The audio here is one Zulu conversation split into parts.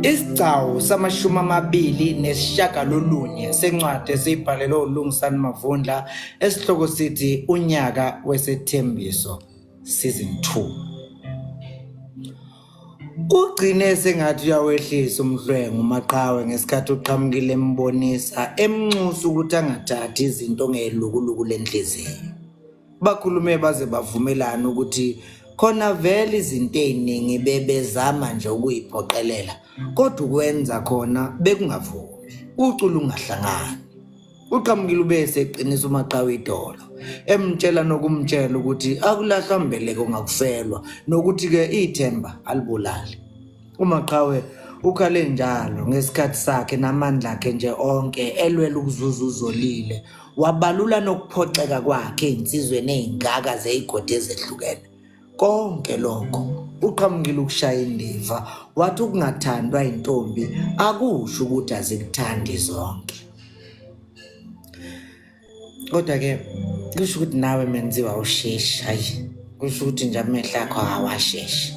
Isigcawu samashumi amabili nesishagalolunye sencwadi esiyibhalelwe uLungisani Mavundla esihloko sithi Unyaka Wesethembiso Season 2. Kugcine sengathi uyawehlisa umhlwengo uMaqhawe ngesikhathi uqhamukile embonisa emnxusa ukuthi angathathi izinto ngelukuluku lenhliziyo. Bakhulume baze bavumelana ukuthi khona vele izinto ey'ningi bebezama nje ukuyiphoqelela kodwa ukwenza khona bekungavumi, ucula ungahlangani. Uqhamukile ube eseqinisa uMaqhawe idolo emtshela nokumtshela ukuthi akulahlwa mbeleko ngakufelwa nokuthi-ke ithemba alibulali. UMaqhawe ukhale njalo ngesikhathi sakhe namandla akhe nje onke elwela ukuzuza uZolile wabalula nokuphoxeka kwakhe ey'nsizweni ey'ngaka zey'godi ezehlukene. Konke lokho uqhamukile ukushaya indiva wathi ukungathandwa intombi akusho ukuthi azikuthandi zonke. Kodwa ke kusho ukuthi nawe menziwa awusheshi hayi kusho ukuthi nje amehlo akho awasheshi.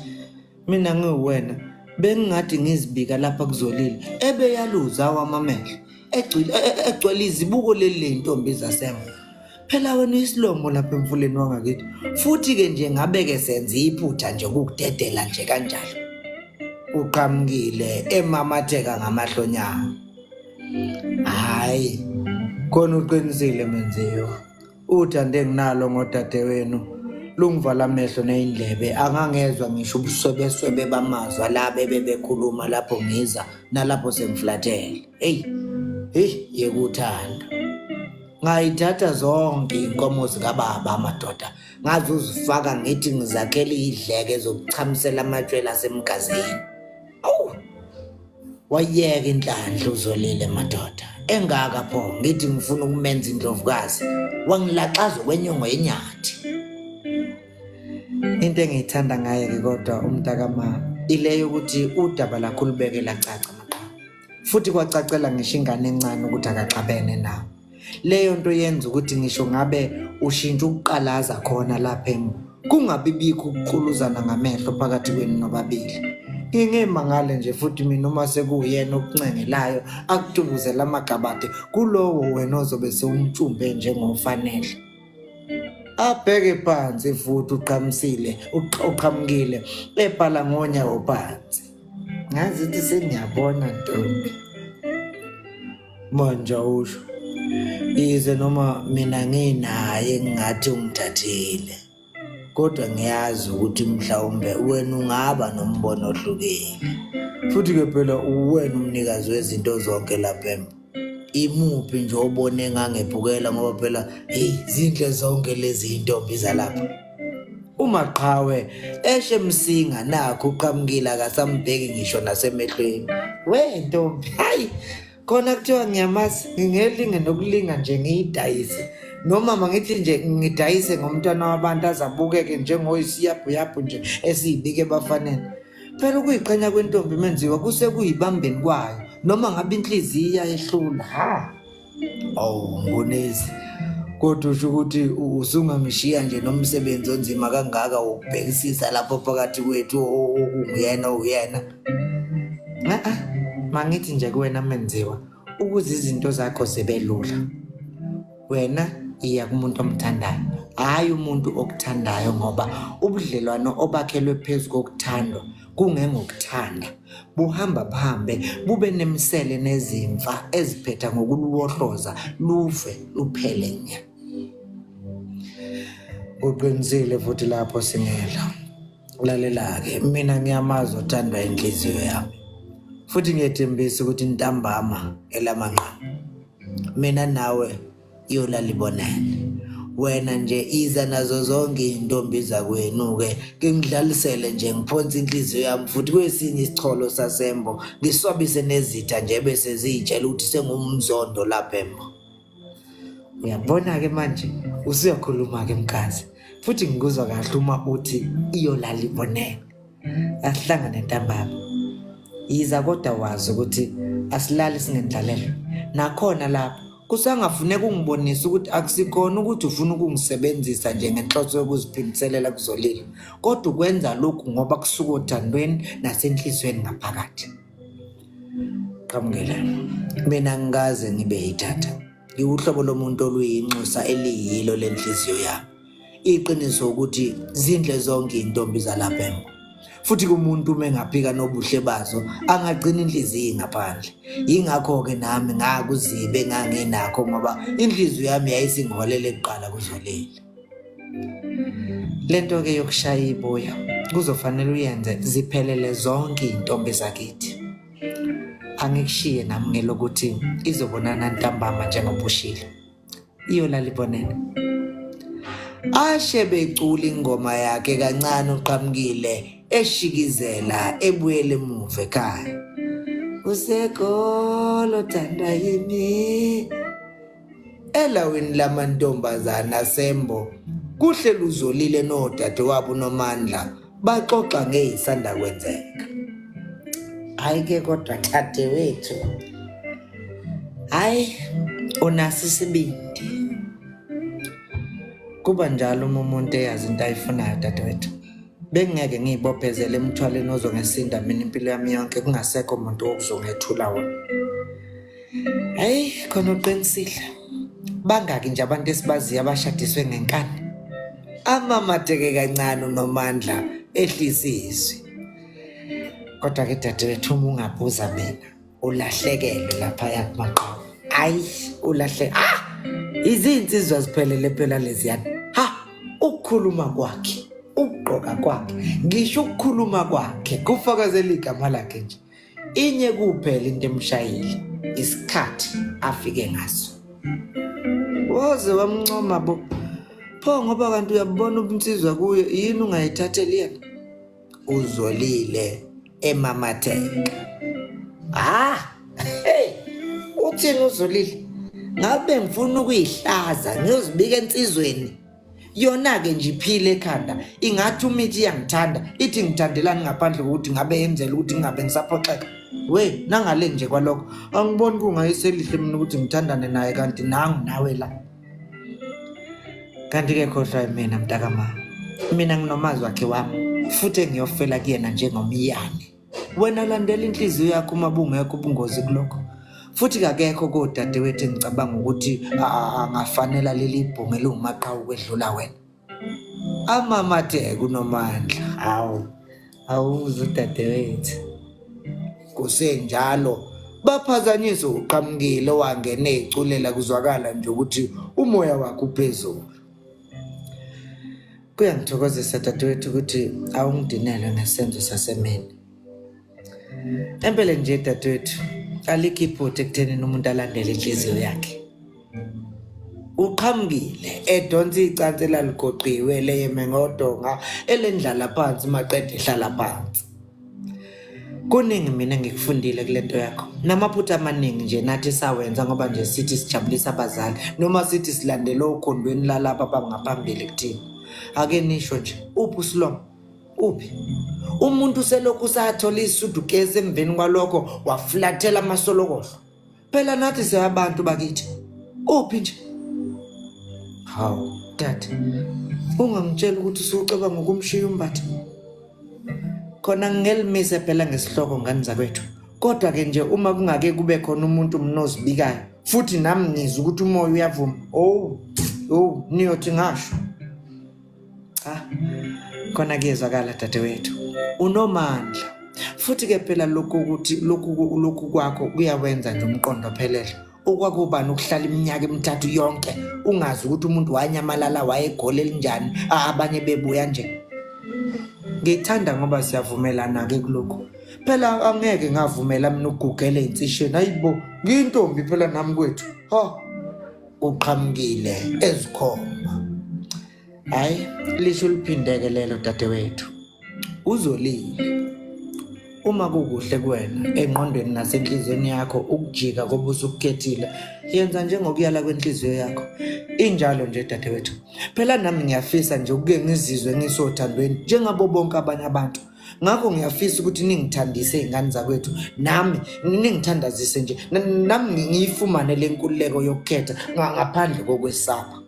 Mina ngiwuwena bengingathi ngizibika lapha kuzolile ebeyaluza awamamehlo egcwele e, e, egcwele izibuko leli ley'ntombi zasemva phela wena uyisilomo lapha emfuleni wangakithi futhi-ke nje ngabe-ke senze iphutha nje ukukudedela nje kanjalo uqhamukile emamatheka ngamahlonyana hhayi khona uqinisile menziwa Uthando enginalo ngodadewenu lungivala amehlo ney'ndlebe, angangezwa ngisho ubuswebeswebe bamazwi alaba ebebekhuluma lapho ngiza nalapho sengiflathele. Eyi, heyi, yeka uthando. Ngayithatha zonke iy'nkomo zikababa madoda, ngazuzifaka ngithi ngizakhela iy'dleke zokuchamisela amatshwela asemgazini. Awu! Wayeka inhlanhla uZolile madoda. Engaka pho ngithi ngifuna ukumenza indlovukazi. Wangilaxaza okwenyongo yenyathi. Into engiyithanda ngaye ke kodwa umntakama ile yokuthi udaba lakho ulubeke lacaca maqhawe. Futhi kwacacela ngisho ingane encane ukuthi akaxabene nawe. Leyo nto yenza ukuthi ngisho ngabe ushintsha ukuqalaza khona lapha embo kungabi bikho ukuquluzana ngamehlo phakathi kwenu nobabili. Ngingemangale nje futhi mina uma sekuwuyena okuncengelayo akutubuzela amagabade kulowo wena ozobe sewumtshumbe njengofanele. Abheke phansi futhi uqhamisile uqhamukile ebhala ngonyawo phansi. Ngazi ukuthi sengiyabona ntombi. Manje awusho. Yize noma mina nginaye ngingathi ungithathile. Kodwa ngiyazi ukuthi mhlawumbe wena ungaba nombono ohlukile. Futhi ke phela uwena umnikazi wezinto zonke lapha embo. Imuphi nje obone ngangephukela ngoba phela hey zinhle zonke lezi intombi zalapha. UMaqhawe eshe msinga nakho uqhamukile akasambheki ngisho nasemehlweni. We ntombi hayi khona kuthiwa ngiyamazi ngingelinge nokulinga nje ngiyidayise noma mangithi nje ngidayise ngomntwana wabantu azabukeke njengoyisiyabhuyabhu nje esiyibike ebafaneni phela ukuyiqhenya kwentombi menziwa kusekuyibambeni kwayo noma ngabe inhliziyo iyayehlula ha awu ngonezi kodwa usho ukuthi usungangishiya nje nomsebenzi onzima kangaka wokubhekisisa lapho phakathi kwethu okunguyena owuyena a-a mangithi nje kuwena menziwa ukuze izinto zakho zibe lula wena iya kumuntu omthandayo hhayi umuntu okuthandayo ngoba ubudlelwano obakhelwe phezu kokuthandwa kungengokuthanda buhamba buhambe bube nemisele nezimfa eziphetha ngokuluwohloza lufe luphele nya uqinisile futhi lapho singela Lalela-ke, mina ngiyamazi othandwa inhliziyo yami futhi ngiyethembisa ukuthi ntambama elamanqamu mina nawe iyolalibonene wena nje iza nazo zonke iy'ntombi zakwenu-ke ke ngidlalisele nje ngiphonse inhliziyo yami futhi kwesinye isicholo sasembo ngiswabise nezitha nje bese ziyitshela ukuthi sengumzondo lapha embo Uyabona-ke manje usuyakhuluma-ke mkazi futhi ngikuzwa kahle uma uthi iyolala ibonene. Asihlangane ntambama. Yiza kodwa wazi ukuthi asilali singendlalelwa. Nakhona lapho kusangafuneka ungibonise ukuthi akusikhona ukuthi ufuna ukungisebenzisa nje ngenhloso yokuziphindiselela kuzolile kodwa ukwenza lokhu ngoba kusuka othandweni nasenhliziyweni ngaphakathi. Qhamukela. Mina ngikaze ngibe yithatha. Ngiwuhlobo lomuntu oluyinxusa eliyilo lenhliziyo yami. Iqiniso ukuthi zinhle zonke izintombi zalapha eMbo. Futhi kumuntu uma engaphika nobuhle bazo angagcina inhliziyo ngaphandle. Yingakho-ke nami ngakuzibe enganginakho ngoba inhliziyo yami yayisingiholele kuqala kuzolile. Lento ke yokushaya ibuya kuzofanele uyenze ziphelele zonke izintombi zakithi. Angikushiye nami ngelokuthi izobonana ntambama njengoba ushilo. Iyolala ibonene. Ashe becula ingoma yakhe kancane uqhamukile eshikizela ebuyele emuva ekhaya. Usekolo thandwa yimi. Elawini lamantombazana aseMbo kuhleli uZolile nodadewabo uNomandla baxoxa ngeyisanda kwenzeka. Hayi ke kodwa dadewethu. Hayi unaso isibindi. Kuba njalo uma umuntu eyazi into ayifunayo dadewethu. Bengingeke ngiyibophezele emthwaleni ozongesinda mina impilo yami yonke kungasekho muntu wokuzongethula wona. Hayi khona uqinisile. Bangaki nje abantu esibaziyo abashadiswe ngenkani? Amamatheke kancane uNomandla ehlisa izwi. Kodwa ke dadewethu uma ungabuza mina ulahlekelwe laphaya kumaqhawe. Hayi ulahle ah izinsizwa ziphelele phela leziyana. Ha ukukhuluma kwakhe, ukugqoka kwakhe, ngisho ukukhuluma kwakhe kufakazela igama lakhe nje. Inye kuphela into emshayile isikhathi afike ngaso. Waze wamncoma bo. Pho ngoba kanti uyabona ubunsizwa kuye yini ungayithatheli yena? Uzolile emamatheka. Ah, hey, uthini uzolile? Ngabe ngifuna ukuyihlaza ngiyozibika ensizweni. Yona-ke nje iphile ekhanda ingathi uma ithi iyangithanda ithi ngithandelani ngaphandle kokuthi ngabe yenzela ukuthi ngingabe ngisaphoxeka we nangale nje kwalokho angiboni kungayiselihle mina ukuthi ngithandane naye kanti nangu nawe la kanti-ke khohlwa mina mntakamama mina nginomazi wakhe wami futhi engiyofela kuyena njengomyane Wena landela inhliziyo yakho uma bungekho ubungozi kulokho. Futhi kakekho kodadewethu engicabanga ukuthi angafanela leli bhonge eliwumaqhawe ukwedlula wena. Amamatheke uNomandla. Hawu, awuze udadewethu. Kusenjalo baphazanyiswa uqhamukile owangena eculela kuzwakala nje ukuthi umoya wakhe uphezulu. Kuyangithokozisa dadewethu ukuthi awungidinelwe ngesenzo sasemini. Empeleni nje dadewethu alikho iphutha ekuthenini umuntu alandele inhliziyo yakhe. Uqhamukile edonsa icansi elaligoqiwe leyeme ngodonga elendlala phansi maqede ehlala phansi. Kuningi mina engikufundile kule nto yakho namaphutha amaningi nje nathi sawenza ngoba nje sithi sijabulisa abazali noma sithi silandele okhondweni lalaba abangaphambili kuthina. Ake nisho nje uphi usilomo uphi umuntu selokhu sathola isudukesi emveni kwalokho waflathela amasolokohlo Phela nathi siyabantu bakithi. Uphi nje? Hawu, dad. Ungangitshela ukuthi usucabanga ukumshiya uMbatha. Khona ngingelimise phela ngesihloko ngane zakwethu. Kodwa ke nje uma kungake kube khona umuntu mnozibikayo futhi nami ngizwa ukuthi umoya uyavuma. Oh, oh, niyothi ngasho. Cha, khona kuyezwakala dadewethu. Unomandla. Futhi ke phela lokhu ukuthi lokhu lokhu kwakho kuyawenza nje umqondo ophelele. Okwakubani ukuhlala iminyaka emithathu yonke ungazi ukuthi umuntu wanyamalala wayegoli elinjani abanye bebuya nje. Ngithanda ngoba siyavumelana ke kulokhu. Phela angeke ngavumela mina ukugugela insisheni. Hayibo, ngiyintombi phela nami kwethu. Ha. Uqhamukile ezikhomba. Hayi, lisho liphindeke lelo dadewethu. Uzolile. Uma kukuhle kuwena engqondweni nasenhliziyweni yakho ukujika kobuso ukukhethile, yenza njengokuyala kwenhliziyo yakho. Injalo nje dadewethu. Phela nami ngiyafisa nje ukuke ngizizwe ngisothandweni njengabo bonke abanye abantu. Ngakho ngiyafisa ukuthi ningithandise izingane zakwethu nami ningithandazise nje nami ngiyifumane le nkululeko yokukhetha ngaphandle kokwesaba.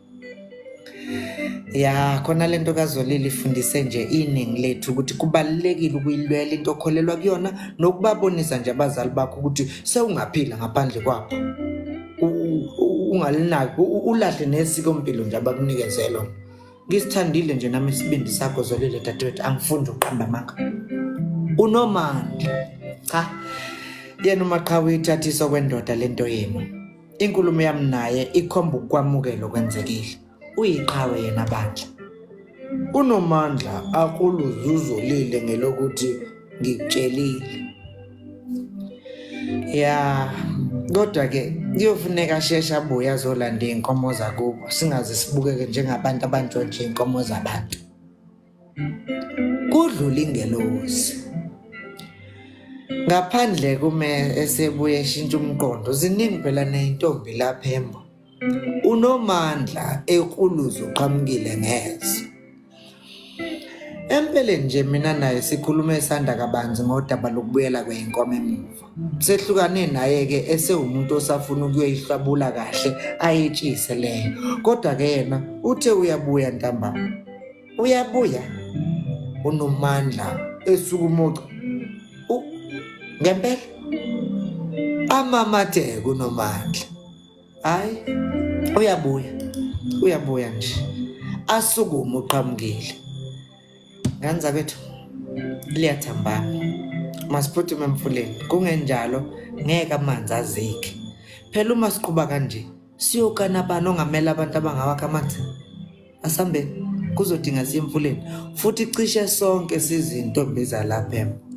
Ya khona lento kaZolile ifundise nje iningi lethu ukuthi kubalulekile ukuyilwela into okholelwa kuyona nokubabonisa nje abazali bakho ukuthi sewungaphila ngaphandle kwabo. Ungalinaki ulahle nesikompilo nje abakunikeze lona. Ngisithandile nje nami isibindi sakho Zolile dadewethu angifuni ukuqamba amanga. Unomandla. Cha. Yena uMaqhawe uyithathisa okwendoda lento yenu. Inkulumo yami naye ikhomba ukwamukela okwenzekile. Uyiqhawe yena bandla. Unomandla akuluzuzolile ngelokuthi ngikutshelile. Ya, kodwa ke kuyofuneka asheshe abuye azolanda iy'nkomo zakubo singaze sibukeke njengabantu abantshontshe iy'nkomo zabantu. Kudlula ingelosi. Ngaphandle kume esebuye eshintsha umqondo, ziningi phela ney'ntombi lapha eMbo. Unomandla ekuluza uqhamukile ngeze. Empeleni nje mina naye sikhulume esanda kabanzi ngodaba lokubuyela kweyinkomo emuva. Sehlukane naye-ke esewumuntu osafuna ukuyoyihlabula kahle ayitshise leyo. Kodwa-ke yena uthe uyabuya ntambama. Uyabuya unomandla esukumuca. Ngempela amamatheke unomandla. Hayi uyabuya uyabuya nje asukume uqhamukile ngani zakwethu liyathambama masiphuthume emfuleni kungenjalo ngeke amanzi azike phela uma siqhuba kanje siyokana bani ongamela abantu abangawakha amanzi asambeni kuzodinga siye emfuleni futhi cishe sonke sizintombi zalapha embo.